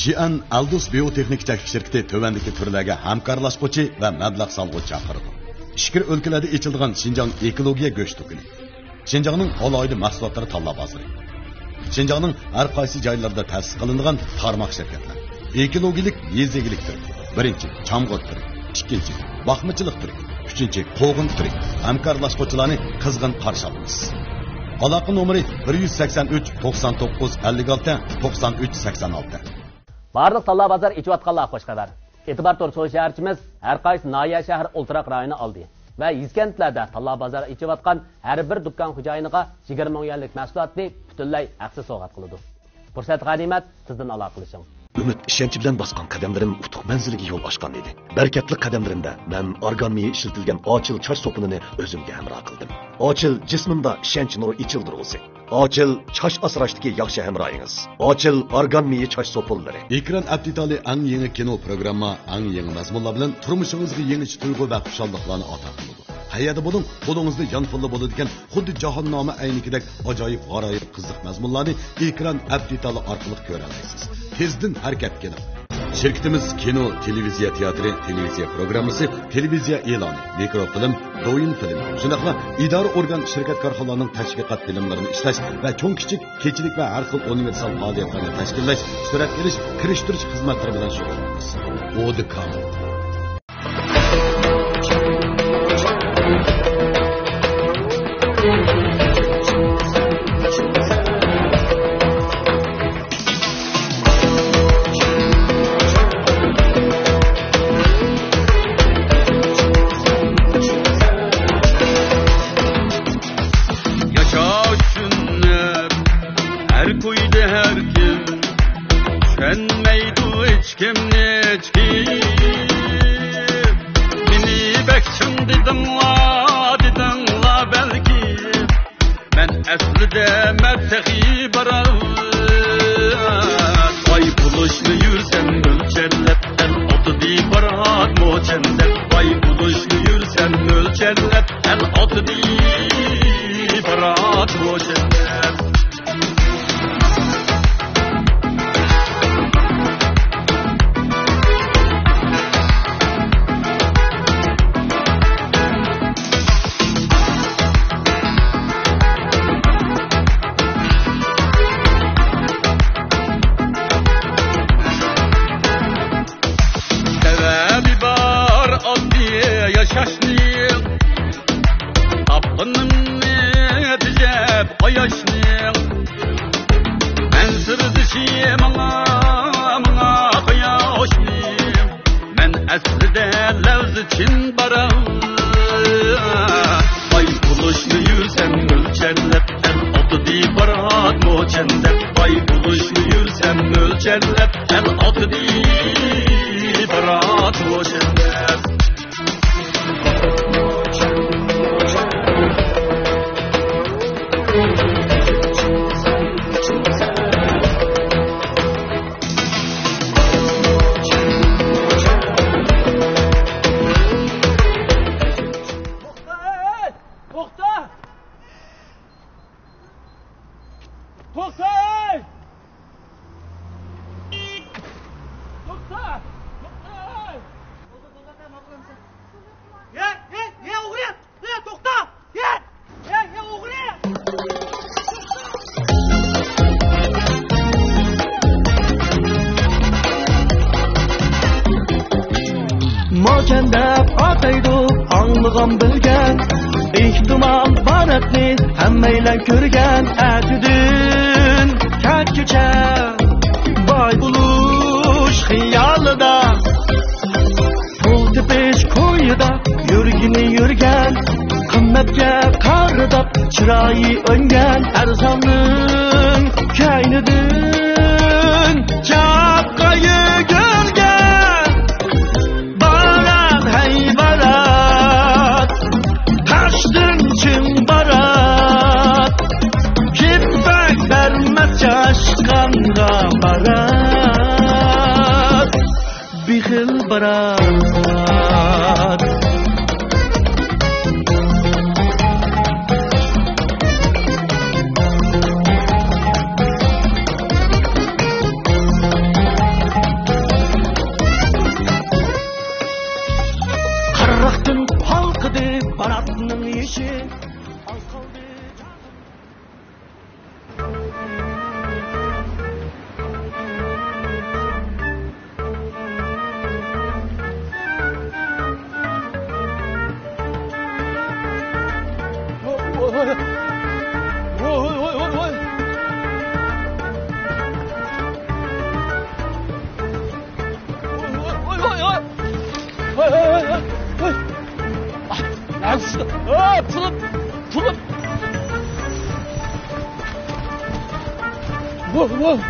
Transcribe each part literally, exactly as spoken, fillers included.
جيەن ئەلدۇس بىيوتېخنىكا چەكلىك شىركىتى تۆۋەندىكى تۈرلەرگە ھەمكارلاشقۇچى ۋە مەبلەغ سالغۇچى چاقىرىدۇ. ئىچكىرى ئۆلكىلەردە ئېچىلىدىغان شىنجاڭ ئېكولوگىيە گۆش دۇكىنى. شىنجاڭنىڭ ئالاھىدە مەھسۇلاتلىرى تاللا بازىرى. شىنجاڭنىڭ ھەر قايسى جايلىرىدا تەسىس قىلىنغان تارماق شىركەتلەر. ئېكولوگىيەلىك يېزا ئىگىلىك تۈرى. بىرىنچى، چامغۇر تۈرى. ئىككىنچى، باقمىچىلىق تۈرى. ئۈچىنچى، قوغۇن تۈرى. ھەمكارلاشقۇچىلارنى قىزغىن قارشى ئالىمىز. ئالاقە نومۇرى: بىر يۈز سەكسەن ئۈچ، توقسان توققۇز، ئەللىك ئالتە، توقسان ئۈچ، سەكسەن ئالتە. بارلىق تاللا بازار ئېچىۋاتقانلارغا خۇش خەۋەر. ئېتىبار تور سودا شەھەرچىمىز ھەر قايسى ناھىيە، شەھەر، ئولتۇراق رايونى ئالدى ۋە يېزا كەنتلەردە تاللا بازار ئېچىۋاتقان ھەر بىر دۇكان خوجايىنىغا يىگىرمە مىڭ يۈەنلىك مەھسۇلاتنى پۈتۈنلەي ھەقسىز سوۋغات قىلىدۇ. پۇرسەت غەنىيمەت، تېزدىن ئالاقىلىشىڭ. ئۈمىد، ئىشەنچ بىلەن باسقان قەدەملىرىم ئۇتۇق مەنزىلىگە يول ئاچقان ئىدى. بەرىكەتلىك قەدەملىرىمدە مەن ئارگان مېيى ئىشلىتىلگەن ئاچىل چاچ سوپۇنىنى ئۆزۈمگە ھەمراھ قىلدىم. ئاچىل، جىسمىمدا ئىشەنچ نۇرى ئېچىلدۇرغۇسى. ئاچىل، چاچ ئاسراشتىكى ياخشى ھەمراھىڭىز. ئاچىل، ئارگان مېيى چاچ سوپۇنلىرى. ئېكران ئەپ دېتالى ئەڭ يېڭى كىنو پروگرامما، ئەڭ يېڭى مەزمۇنلار بىلەن تۇرمۇشىڭىزغا يېڭىچە تۇيغۇ ۋە خۇشاللىقلارنى ئاتا قىلىدۇ. قەيەردە بولۇڭ، قولىڭىزدا يانفونلا بولىدىكەن خۇددى جاھاننامە ئەينىكىدەك ئاجايىپ غارايىپ قىزىق مەزمۇنلارنى ئېكران ئەپ دېتالى ئارقىلىق كۆرەلەيسىز. تېزدىن ھەرىكەتكە كېلىڭ! شىركىتىمىز كىنو، تېلېۋىزىيە تىياتىرى، تېلېۋىزىيە پروگراممىسى، تېلېۋىزىيە ئېلانى، مىكروفىلىم، دويىن فىلىم، شۇنداقلا ئىدارە ئورگان، شىركەت كارخانىلارنىڭ تەشۋىقات فىلىملىرىنى ئىشلەش ۋە چوڭ كىچىك كېچىلىك ۋە ھەر خىل ئۇنىۋېرسال پائالىيەتلەرنى تەشكىللەش، سۈرەتكە ئېلىش، كىرىشتۈرۈش خىزمەتلىرى بىلەن شۇغۇللىنىمىز. ئودېكام. ياشاش ئۈچۈن ھەر كويدا ھەر كىم، چۈشەنمەيدۇ ھېچكىمنى ھېچكىم. مېنى بەك چىڭ دېدىڭلار، دېدىڭلار بەلكىم. مەن ئەسلىدە مەن تېخى بارار. باي بولۇشنى يۈرسەم مۆلچەرلەپ، ئەل ئاتىدى بارات موچەنلەپ. باي بولۇشنى يۈرسەم مۆلچەرلەپ، ئەل ئاتىدى بارات موچەنلەپ. سەۋەبى بار ئاددىي ياشاشنىڭ، تاپقىنىمنى تېجەپ قاياشنىڭ. مەن سىردىشى ماڭا، ماڭا قاياشنىڭ. مەن ئەسلىدە لەۋزى چىن بارا. باي بولۇشنى يۈرسەم مۆلچەرلەپ، ئەل ئاتىدى بارات موچەنلەپ. باي بولۇشنى يۈرسەم مۆلچەرلەپ، ئەل ئاتىدى بارات موچەنلەپ. توختا! توختا! توختا! توختا! توختا! يە، يە، يە، ئوغرى! يە، توختا! يە! يە، يە، ئوغرى! موچەن دەپ ئاتايدۇ ئاڭلىغان بىلگەن، ئېھتىمال باراتنى ھەممەيلەن كۆرگەن. ئەتىدىن كەچكىچە باي بولۇش خىيالىدا، پۇل تېپىش كويىدا يۈرگىنى يۈرگەن، قىممەتكە قارىداپ چىرايى ئۆنگەن، ئەرزاننىڭ كەينىدىن چاققا يۈگۈرگەن. بارات، ھەي بارات، تاشتىن چىڭ بارات، كېپەك بەرمەس چاشقانغا بارات. بېخىل بارات. ھە، پۇلۇپ، پۇلۇپ. ۋوھ، ۋوھ.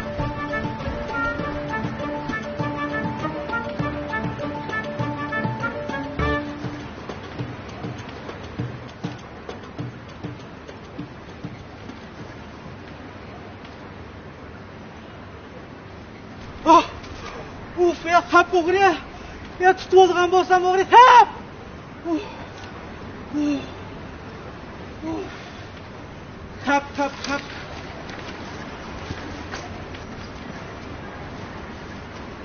ئۇھ! ئۇف، يا خەپ ئوغرى! يا تۇتۇۋالغان بولسام ئوغرى، خەپ! ئۇھ! ئۇھ! ئۇھ! خەپ، خەپ، خەپ!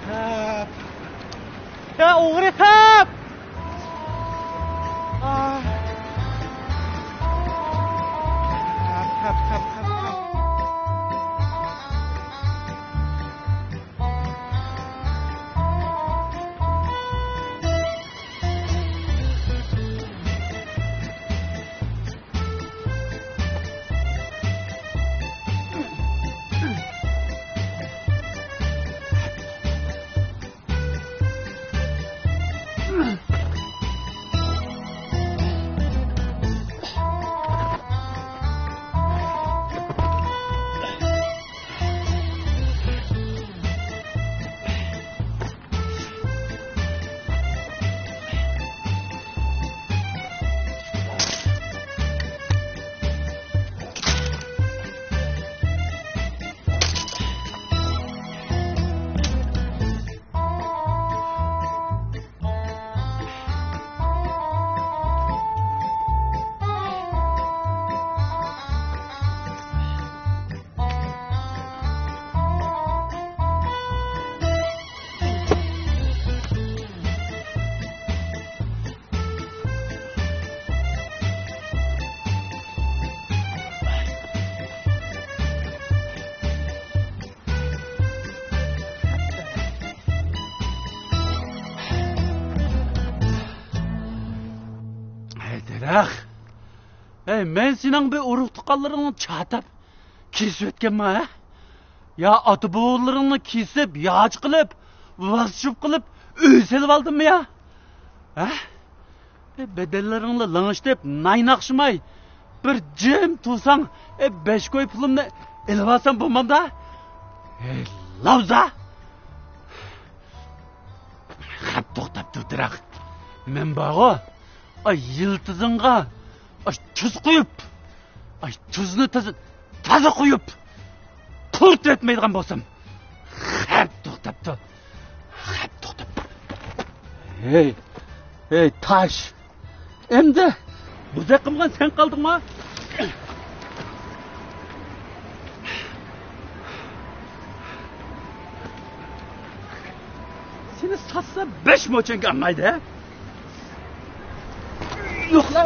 خەپ! يا ئوغرى، خەپ! ھەي، دەرەخ! ھەي، مەن سېنىڭ بىر ئۇرۇق-تۇغقانلىرىڭنى چاتاپ كېسىۋەتكەنما، ھە؟ يا ئاتا-بوۋىلىرىڭنى كېسىپ، ياچ قىلىپ، ۋازچۇپ قىلىپ، ئۆي سېلىۋالدىممۇ يا؟ ھە؟ بەدەنلىرىڭنى لىڭشىتىپ، نايناقشىماي، بىر جىم تۇرساڭ، بەش كوي پۇلۇمنى ئېلىۋالسام بولمامدا؟ ھەي، لاۋزا! خەپ توختاپ تۇر، دەرەخ. مەن بارغۇ، ئاي، يىلتىزىڭغا، ئاي، تۇز قۇيۇپ، ئاي، تۇزنى تازا، تازا قۇيۇپ، قۇرۇتۇۋەتمەيدىغان بولسام. خەپ توختاپتۇ. خەپ توختاپتۇ. ھەي، ھەي، تاش. ئەمدى بۇزەك قىلمىغان سەن قالدىڭما؟ سېنى ساتسا بەش موچەنگە ئالمايدۇ، ھە؟ يوقلا.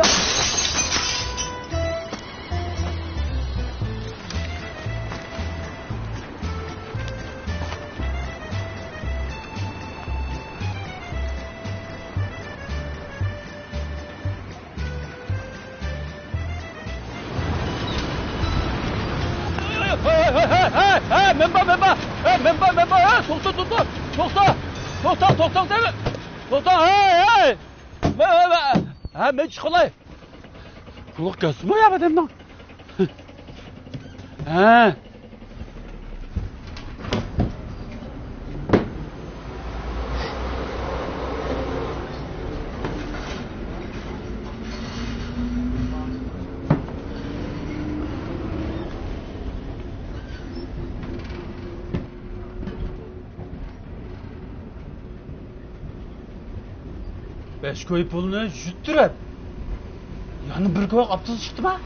ھەي، ھەي، ھەي، مەن بار، مەن بار. ھەي، مەن بار، مەن بار. ھەي، توختا، توختا. توختا. توختا، توختا دەيمەن. توختا، ھەي، ھەي. مەن، مەن، مەن. ھە، مەن چىقىلاي. قۇلىقى كەلسىمۇ يا ئادەمنىڭ؟ ھە. بەش كوي پۇلنى يۈتتۈرۈپ، يەنە بىر كوي ئاپتوبۇس چىقتىما؟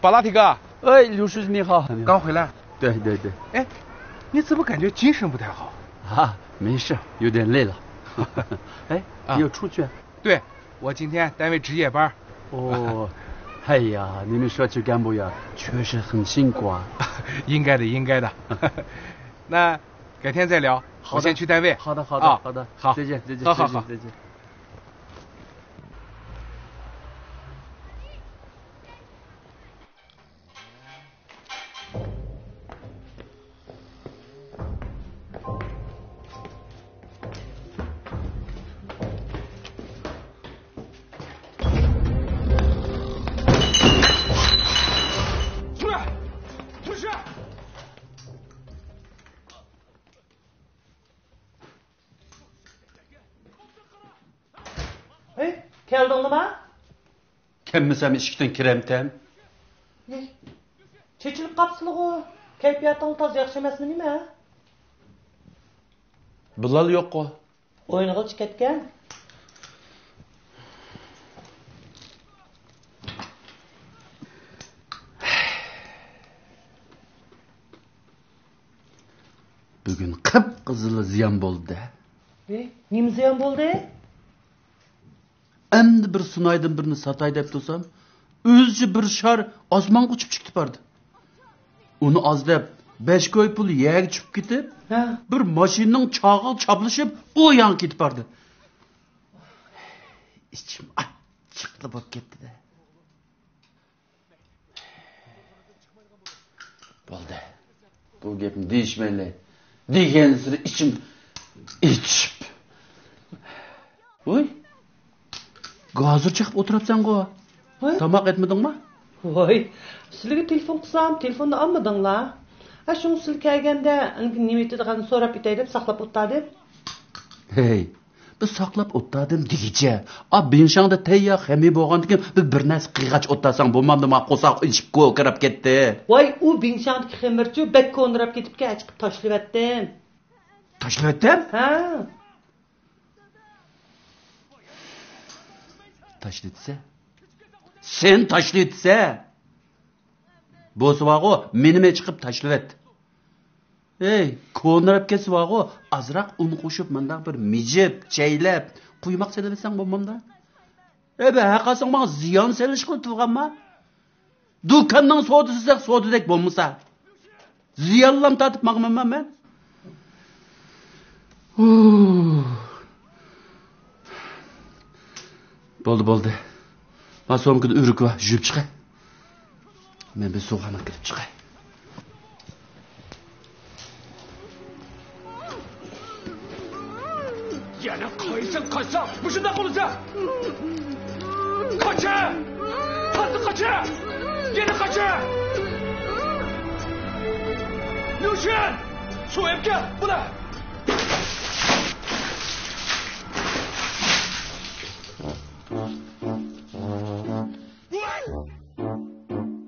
巴拉提克。哎，刘书记你好。刚回来？对，对，对。哎，你怎么感觉精神不太好？啊，没事，有点累了。哎，啊。你有出去啊？对，我今天单位值夜班。哦，哎呀，你们社区干部呀，确实很辛苦啊。应该的，应该的。那改天再聊。我先去单位。好的，好的，啊，好的，好。再见，再见，好，好，再见，好。再见。出来！出去！ ھەي، كەلدىڭلىما؟ كەلمىسەم ئىشىكتىن كىرەمتەم. ھەي، چېچىلىپ قاپسىلىغۇ. كەيپىياتىڭ تازا ياخشى ئەمەسمۇ نېمە؟ بىلال يوققۇ. ئوينىغىلى كەتكەن. بۈگۈن قىپقىزىل زىيان بولدى. ھەي، نېمە زىيان بولدى؟ ئەمدى بىر سۇنايدىن بىرنى ساتاي دەپ تۇرسام، ئۆزىچە بىر شار ئاسمانغا ئۇچۇپ چىقىپ باردى. ئۇنى ئاز دەپ، بەش كوي پۇل يەرگە چۈشۈپ كېتىپ، ھە، بىر ماشىنىنىڭ چاغىغا چاپلىشىپ، ئۇ ياڭغا كېتىپ باردى. ئىچىم ئاچچىقلا بولۇپ كەتتى-دە. بولدى. بۇ گەپنى دېيىشمەيلى. دېگەنسېرى ئىچىم ئېچىشىپ. ۋوي. گازىر چېقىپ ئولتۇرۇپسەنغۇ. ھە؟ تاماق ئەتمىدىڭما؟ ۋاي، سىلىگە تېلېفون قىلسام، تېلېفوننى ئالمىدىڭلار. ھە، شۇڭا سىلى كەلگەندە، نېمە ئېتىدىغاننى سوراپ ئېتەي دەپ ساقلاپ ئولتۇردىم. ھەي، بىز ساقلاپ ئولتۇردۇم دېگۈچە، ئا، بىڭشاڭدا تەييار خېمىر بولغاندىكىن، بىر، بىر نەرسە قىلغاچ ئولتۇرساڭ بولمامدىما؟ قورساق ئېچىپ كوكىراپ كەتتى. ۋاي، ئۇ بىڭشاڭدىكى خېمىرچۇ بەك كونىراپ كېتىپكەن، ئەچىقىپ تاشلىۋەتتىم. تاشلىۋەتتىم؟ ھە. تاشلىۋەتسە؟ سەن تاشلىۋەتسە؟ بولسا بارغۇ، مېنىمۇ ئېچىقىپ تاشلىۋەت. ھەي، كونىراپ كەتسە بارغۇ، ئازراق ئۇن قوشۇپ، مۇنداق بىر مىجىپ، چەيلەپ، قۇيماق سېلىۋەتسەڭ بولمامدا؟ ھەي، بە، ھەققاسىڭ ماڭا زىيان سېلىشقىلا تۇرغانما؟ دۇكاننىڭ سودىسى سودىدەك بولمىسا، زىيانلام تارتىپ ماڭىمەنما مەن؟ ھۇ. بولدى، بولدى. ما سومكىدا ئۆرۈك بار، يۇيۇپ چىقاي. مەن بىر سۇخانىغا كىرىپ چىقاي. يەنە قايسىڭ قاچساڭ، مۇشۇنداق بولىسەن. قاچە! قاتتىق قاچە! يەنە قاچە! ليۇشۈن! سۇ ئېلىپ كەل، بۇلا!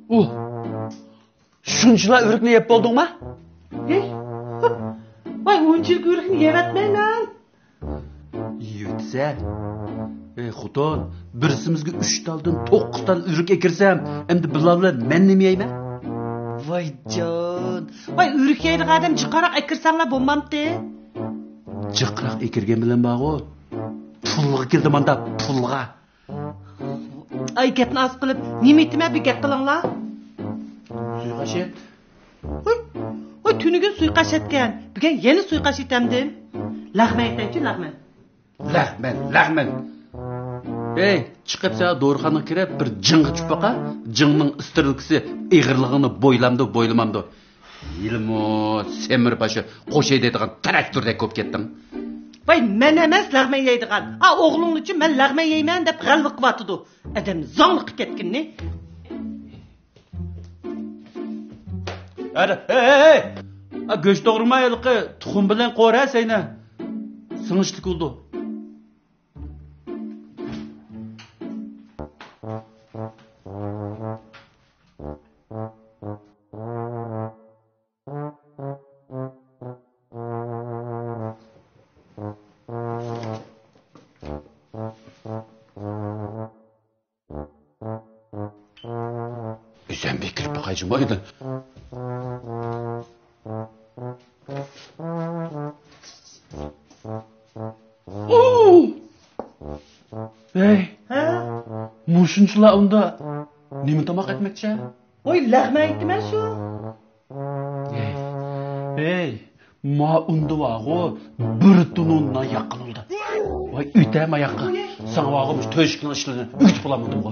ئۇھ! شۇنچىلا ئۆرۈكنى يەپ بولدۇڭما؟ ھەي، ۋاي، ئۇنچىلىك ئۆرۈكنى يەۋەتمەيمەن. يېۋىتسە. ئەي خوتۇن، بىرسىمىزگە ئۈچ تالدىن توققۇز تال ئۆرۈك ئەكىرسەم، ئەمدى بىلال بىلەن مەن نېمە يەيمەن؟ ۋاي جان. ۋاي، ئۆرۈك يەيدىغان ئادەم جىقراق ئەكىرسەڭلار بولمامتى؟ جىقراق ئەكىرگەن بىلەن بارغۇ، پۇلغا كېلىدۇ ماندا، پۇلغا. ئاي، گەپنى ئاز قىلىپ، نېمە ئېيتىمەن، بىر گەپ قىلىڭلار. سۇيىقاش ئېت. ھوي، ھوي، تۈنۈگۈن سۇيىقاش ئەتكەن. بۈگۈن يەنە سۇيىقاش ئېتەمدىم. لەغمەن ئېتەيچۇ، لەغمەن. لەغمەن، لەغمەن. ھەي، چىقىپ سەن دورىخانىغا كىرىپ، بىر جىڭغا چۈشۈپ باقا. جىڭنىڭ ئىسترېلكىسى ئېغىرلىقىنى بويلامدۇ، بويلىمامدۇ؟ ھېلىمۇ سېمىر باشى قوش ھەيدەيدىغان تىراكتوردەك بولۇپ كەتتىڭ. ۋاي، مەن ئەمەس لەغمەن يەيدىغان. ئا، ئوغلۇڭلىچۇ مەن لەغمەن يەيمەن دەپ غەلۋە قىلىۋاتىدۇ. ئادەم زاڭلىققا كەتكىنى. ھەدە، ھەي، ھەي، ھەي! ئا، گۆش توغرىما ھېلىقى تۇخۇم بىلەن قورە سەينە. سىڭىشلىك بولىدۇ. ئۆزۈم بىر كىرىپ باقاي جۇمۇ ئۆيدىن. ھەي! ھە؟ مۇشۇنچىلا ئۇندا نېمە تاماق ئەتمەكچى؟ ۋوي، لەغمەن ئېيتتىم شۇ. ھەي! ما ئۇندا بارغۇ، بىر تونۇن نان ياققىلى بولدى. ۋاي، ئۆتە ما ياققا. ساڭا بارغۇ، مۇشۇ تۆشۈكنىڭ ئىشلىرىنى ئۆگىتىپ بولالمىدىمغۇ.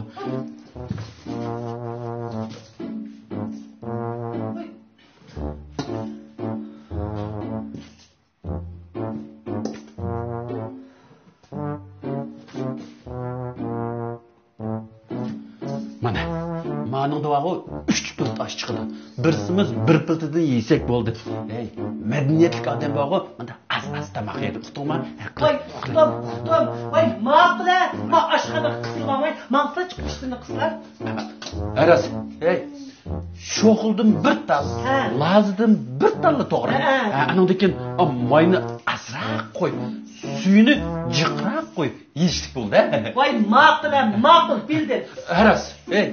مانا، مانىڭدا بارغۇ، ئۈچ پىلتە ئاش چىقىدۇ. بىرسىمىز بىر پىلتىدىن يېسەك بولدى. ھەي، مەدەنىيەتلىك ئادەم بارغۇ، مانا ئاز-ئاز تاماق يەيدۇ. ئۇقتۇڭما؟ ۋاي، ئۇقتۇم، ئۇقتۇم. ۋاي، ماقۇلە. ما ئاشخانىغا قىسىلماڭ، ۋاي، ماڭسا چىقىپ ئىشلىرىنى قىلسىلەر. ھە، راست. ھەي، شوخلىدىن بىر تال، ھە. لازىدىن بىر تاللا توغرا. ھە. ھە، ئانىڭدىن كېيىن، ئا، ماينى ئازراق قوي، سۈيىنى جىقراق قوي، يېيىشلىك بولدى، ھە. ۋاي، ماقۇل، ھە، ماقۇل، بىلدىم. ھە، راست. ھەي،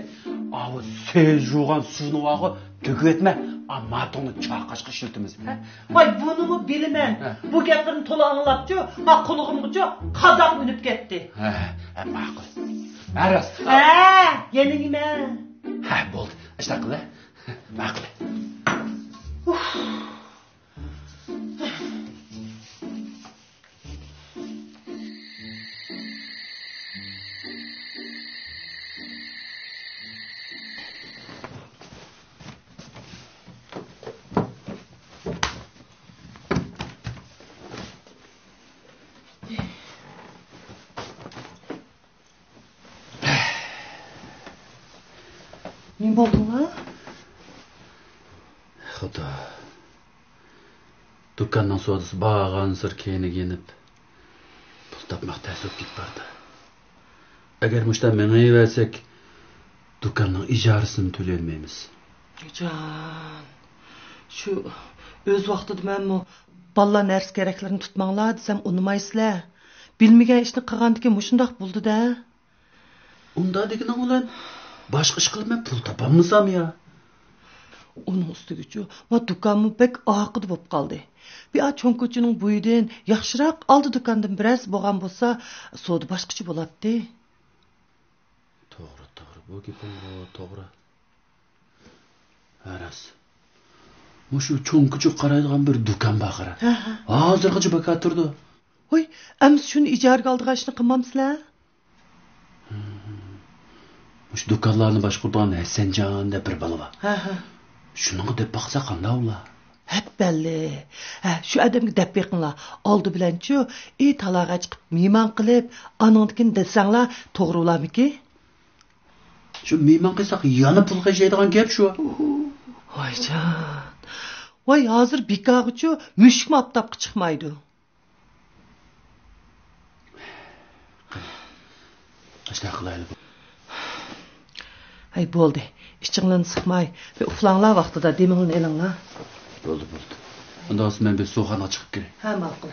ئاۋۇ سېيىل جۇغان سۇنى بارغۇ، تۆكۈۋەتمە. ئا، ماتوڭنى چاقاشقا ئىشلىتىمىز، ھە. ۋاي، بۇنىمۇ بىلىمەن. ھە. بۇ گەپلىرىنى تولا ئاڭلاپچۇ، ما قۇلىقىمغىچۇ قازاق ئۈنۈپ كەتتى. ھە، ھە، ماقۇل. ھە، راست. ھە، يەنە نېمە؟ ھە، بولدى. ئاشۇنداق قىل، ھە. ماقۇل. نېمە بولدۇڭلار؟ خۇدا. دۇكاننىڭ سودىسى بارغانسېرى كەينىگە يېنىپ، پۇل تاپماق تەس بولۇپ كېتىپ بارىدۇ. ئەگەر مۇشۇنداق مېڭىۋەرسەك، دۇكاننىڭ ئىجارىسىنى تۆلىيەلمەيمىز. جان، شۇ ئۆز ۋاقتىدا مەنمۇ بالىلار نەرسە كېرەكلىرىنى تۇتماڭلار دېسەم ئۇنىمايسىلەر. بىلمىگەن ئىشنى قىلغاندىكىن مۇشۇنداق بولدى-دە. ئۇنداق دېگىنىڭ بىلەن باشقا ئىش قىلىپ مەن پۇل تاپالمىسام يا؟ ئۇنىڭ ئۈستىگىچۇ، ما دۇكانمۇ بەك ئارقىدا بولۇپ قالدى. بىئا چوڭ كوچىنىڭ بويىدىن ياخشىراق ئالدى دۇكاندىن بىرەرسى بولغان بولسا، سودا باشقىچە بولاتتى. توغرا، توغرا. بۇ گېپىڭ توغرا. ھە، راست. مۇشۇ چوڭ كوچىغا قارايدىغان بىر دۇكان بار قارا. ھە، ھە. ھازىرغىچە بىكار تۇرىدۇ. ھوي، ئەمىسە شۇنى ئىجارىگە ئالىدىغان ئىشنى قىلمامسىلەر؟ مۇشۇ دۇكانلارنى باشقۇرىدىغان ھەسەنجان دەپ بىر بالا بار. ھە، ھە. شۇنىڭغا دەپ باقسا قانداق بولا؟ ھەپبەللى. ھە، شۇ ئادەمگە دەپ بېقىڭلار. ئالدى بىلەنچۇ، ئى تالاغا چىقىپ مېھمان قىلىپ، ئانىڭدىن كېيىن دېسەڭلار توغرا بولارمىكىن؟ شۇ مېھمان قىلساق يەنە پۇل خەجلەيدىغان گەپ شۇ. ۋايجان. ۋاي، ھازىر بىكارغىچۇ مۈشۈكمۇ ئاپتاپقا چىقمايدۇ. ئاشۇنداق قىلايلى. ھەي، بولدى. ئىچىڭلارنى سىقماي، بىر ئۇخلاڭلار ۋاقتىدا، دېمىڭلارنى ئېلىڭلار. بولدى، بولدى. ئۇنداق بولسا مەن بىر سۇخانىغا چىقىپ كىرەي. ھە، ماقۇل.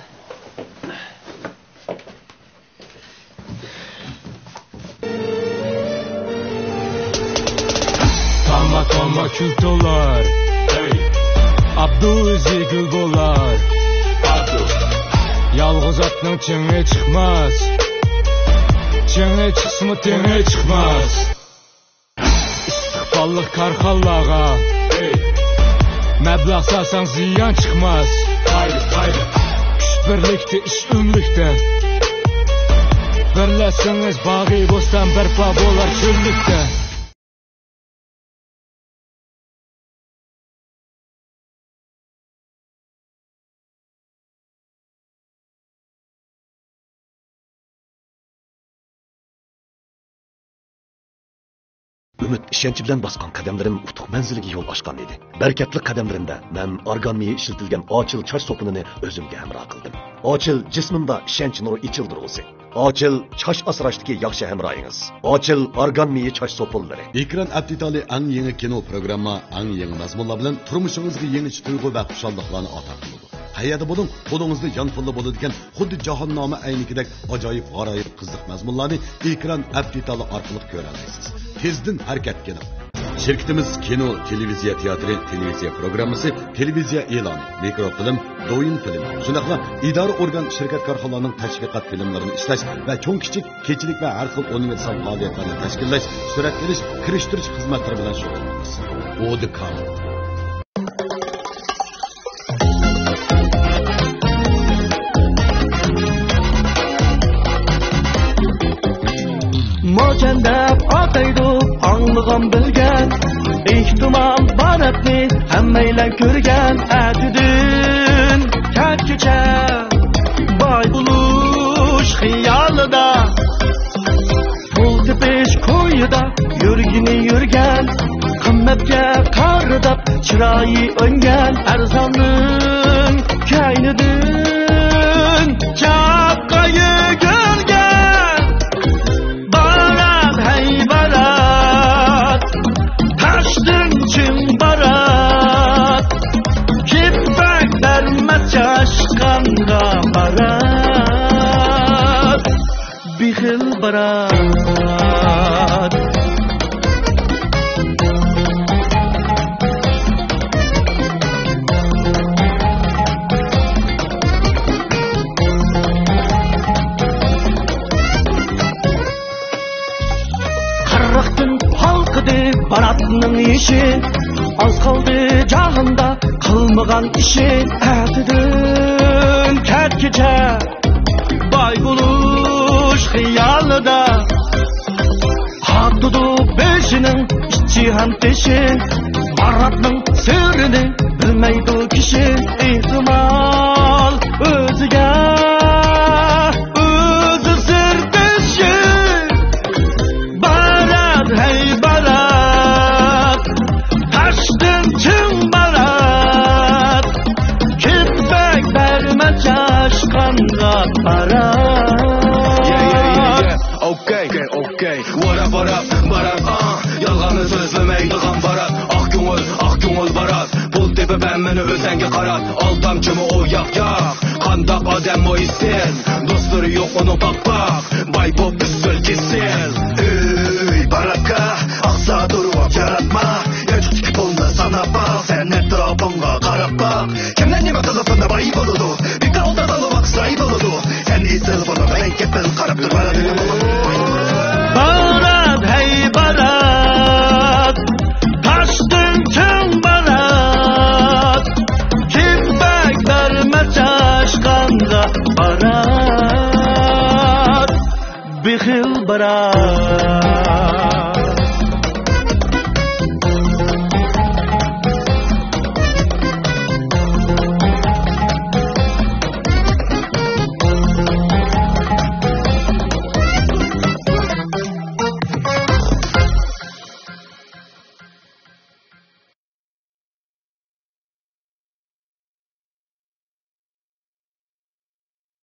تامما، تامما كۈل تولار. ئابدۇ ئۆزى گۈل بولار. يالغۇز ئاتنىڭ چېڭى چىقماس. چېڭى چىقسىمۇ تېڭى چىقماس. ئىستىقباللىق كارخانىلارغا مەبلەغ سالساڭ زىيان چىقماس. كۈچ بىرلىكتە، ئىش ئۆملۈكتە. بىرلەشسىڭىز باغۇ بوستان بەرپا بولار چۆللۈكتە. ئۈمىد، ئىشەنچ بىلەن باسقان قەدەملىرىم ئۇتۇق مەنزىلىگە يول ئاچقان ئىدى. بەرىكەتلىك قەدەملىرىمدە مەن ئارگان مېيى ئىشلىتىلگەن ئاچىل چاچ سوپۇنىنى ئۆزۈمگە ھەمراھ قىلدىم. ئاچىل جىسمىمدا ئىشەنچ نۇرى ئېچىلدۇرغۇسى. ئاچىل چاچ ئاسراشتىكى ياخشى ھەمراھىڭىز. ئاچىل ئارگان مېيى چاچ سوپۇنلىرى. ئېكران ئەپتىتالى ئەڭ يېڭى كىنو پروگرامما، ئەڭ يېڭى مەزمۇنلار بىلەن تۇرمۇشىڭىزغا يېڭىچە تۇيغۇ ۋە خۇشاللىقلارنى ئاتا قىلىدۇ. قەيەردە بولۇڭ، قولىڭىزدا يانفونلا بولىدىكەن، خۇددى جاھاننامە ئەينىكىدەك ئاجايىپ غارايىپ قىزىق مەزمۇنلارنى ئېكران ئەپتىتالى ئارقىلىق كۆرەلەيسىز. تېزدىن ھەرىكەتكە كېلىڭ! شىركىتىمىز كىنو، تېلېۋىزىيە تىياتىرى، تېلېۋىزىيە پروگراممىسى، تېلېۋىزىيە ئېلانى، مىكروفىلىم، دويىن فىلىم، شۇنداقلا ئىدارە ئورگان، شىركەت كارخانىلارنىڭ تەشۋىقات فىلىملىرىنى ئىشلەش ۋە چوڭ كىچىك كېچىلىك ۋە ھەر خىل ئۇنىۋېرسال پائالىيەتلەرنى تەشكىللەش، سۈرەتلىنىش، كىرىشتۈرۈش خىزمەتلىرى بىلەن شۇغۇللىنىمىز. ئودىكام. ئىشچان دەپ ئاتايدۇ ئاڭلىغان بىلگەن. ئېھتىمال باراتنى ھەممەيلەن كۆرگەن. ئەتىدىن كەچكىچە باي بولۇش خىيالىدا، پۇل تېپىش كويىدا يۈرگىنى يۈرگەن. قىممەتكە قارىداپ چىرايى ئۆڭگەن، ئەرزاننىڭ كەينىدىن چاققا يۈگۈرگەن. بارات، ھەي بارات، تاشتىن چىڭ بارات، كىپپەك بەرمە چاشقانغا بارات. بېخىل بارات. قىرىقتىن ھالقىدى باراتنىڭ يېشى، ئاز قالدى جاھاندا قىلمىغان ئىشى. ئەتىدىن كەچكىچە باي بولۇش خىيالىدا، قاتىدۇ بېشىنىڭ ئىچى ھەم تېشى. باراتنىڭ سىرىنى بىلمەيدۇ كىشى، ئېھتىمال ئۆزىگە ئۆزى سىردىشى. بارات، ھەي بارات، تاشتىن چىڭ بارات، كىپپەك بەرمە چاشقانغا بارات. Yeah, yeah, yeah, yeah. Okay, okay, okay. What up, what up, بارات، آ. يالغاننى سۆزلىمەيدىغان بارات. ئاق كۆڭۈل، ئاق كۆڭۈل بارات. پۇل تېپىپ ھەممىنى ئۆزەڭگە قارات. ئالدامچىمۇ ئۇ ياق، ياق. قانداق ئادەممۇ ئىسسىز، دوستلىرى يوق ئۇنىڭ پاك، پاك. باي بوپ ئۈسسۈل كېسىل. ئۆي باراتكا ئاقسا تۇرۇپ ياراتما. يانچۇقتىكى پۇلنى ساناپ باق، سەن ئەتراپىڭغا قاراپ باق. كىملەر نېمە قىلىپ بۇنداق باي بولىدۇ؟ بىكار ئولتۇرساڭلا ۋاقىت زايە بولىدۇ. سەن ئېسىل بولۇپ مەن كېپىل قاراپ تۇرۇپ بارات، ھەي بارات، تاشتىن چىڭ بارات، كىپپەك بەرمە چاشقانغا بارات، بېخىل بارات.